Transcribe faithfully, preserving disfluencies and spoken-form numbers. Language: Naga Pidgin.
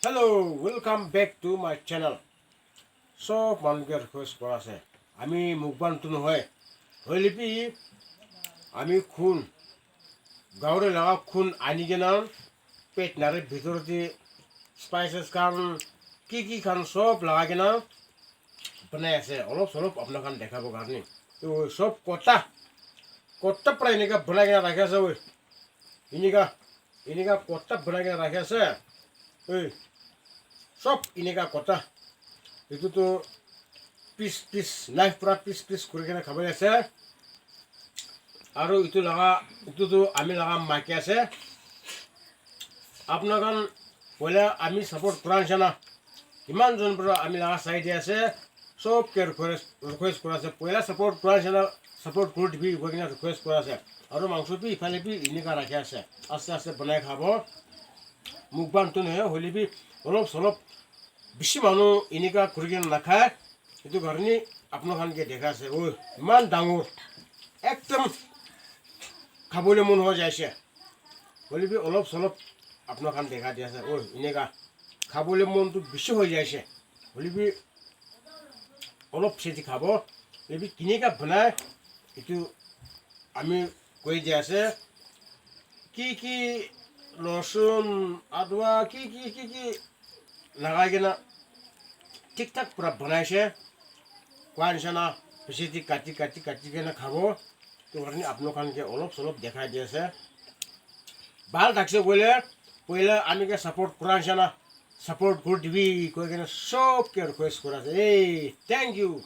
Hello, welcome back to my channel. Sob manu ke request kora ase, ami mukbang tu nohoi, hoile bi ami khun, gaure laga khun ani kena, pet nare bhitor te spices khan, ki ki khan sob lagai kena banai ase, olop solop apna khan dekhabo karne. To sob kota, kota pra eneka banai kena rakhi ase oi. Eneka, eneka kota banai kena rakhi ase. Oi, sob eneka kota. Etu tu piece piece, knife pra piece piece kuri kena khabole ase. Aru etu laga, etu tu ami laga maiki ase. Apna khan poila ami support kura nishina, iman jon pra ami laga side te ase, sob ke request, request kura ase, poila support kura nishina, support kuri dibi koi kena request kura ase. Aru mangso bi ephale bi eneka rakhi ase, aste aste banai khabo. Mukbang tu nohoi, hoile bi olop solop, bishi manu eneka kuri kena nakhai, etu karne apna khan ke dekhai ase. Oi, iman dangor, ekdom khabole mon hoi jaise. Hoile bi olop solop apna khan dekhai di ase. Oi, eneka khabole mon tu bishi hoi jaise. Hoile bi olop seti khabo. Hoile bi keneka banai, etu ami koi di ase. Ki ki losun, adwa, ki ki, ki ki lagai kena thik thak pra banaise. Koi nishina bishi ti kati, kati, kati kena khabo. To karne apna khan ke olop solop dekhai di ase. Bhal thakse koile, poila ami ke support kura nishina, support kuri dibi koi kena sob ke request kura ase. Hey, thank you.